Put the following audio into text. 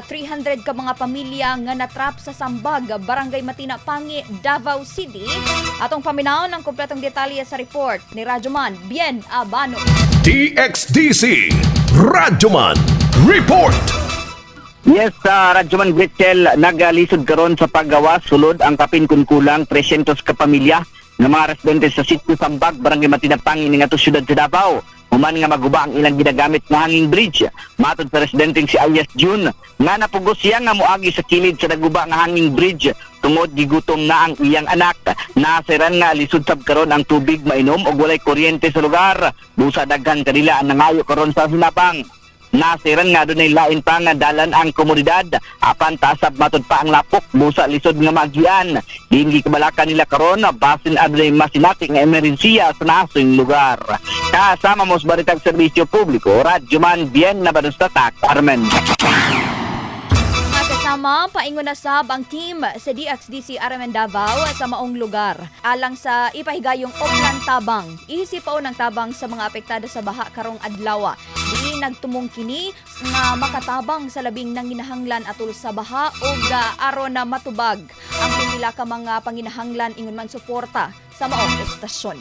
300 ka mga pamilya nga natrap sa Sambag, Barangay Matina Pangi, Davao City? Atong paminawon ang kompletong detalye sa report ni Radyoman Bien Abano. DXDC Radyoman Report. Yes, sa Radyoman Gretchel, nagalisod karon sa paggawa sulod ang kapin kun kulang 300 ka pamilya nga mga residente sa Sitio Sambag, Barangay Matinapang, ini nga syudad sa Davao. Human nga maguba ang ilang ginagamit nga hanging bridge. Matod sa residenteng si alias June, nga napugos siya nga moagi sa kilid sa naguba nga hanging bridge tungod gigutom na ang iyang anak. Nasiran nga lisod sab karon ang tubig mainom og walay kuryente sa lugar. Busa daghan kanila ang nangayo karon sa hinabang. Nasiran nga dunay lain pa nga dalan ang komunidad apan tasab matud pa ang lapok busa lisod nga magian. Diin gikabalakan nila karon basin adunay masinati nga emerhensiya sa nasing lugar. Kasama mo sa Baritang Serbisyo Publiko, Radyoman Bien Nabadustatak, Armen. Mga kasama, paingon na sab ang team sa DXDC RMN Davao sa maong lugar. Alang sa ipahigayong Oplan Tabang, isipaw ng tabang sa mga apektado sa baha karong adlaw. Di nagtumong kini nga makatabang sa labing nanginahanglan atol sa baha o aron na matubag ang pipila ka mga panginahanglan ingon man suporta sa maong estasyon.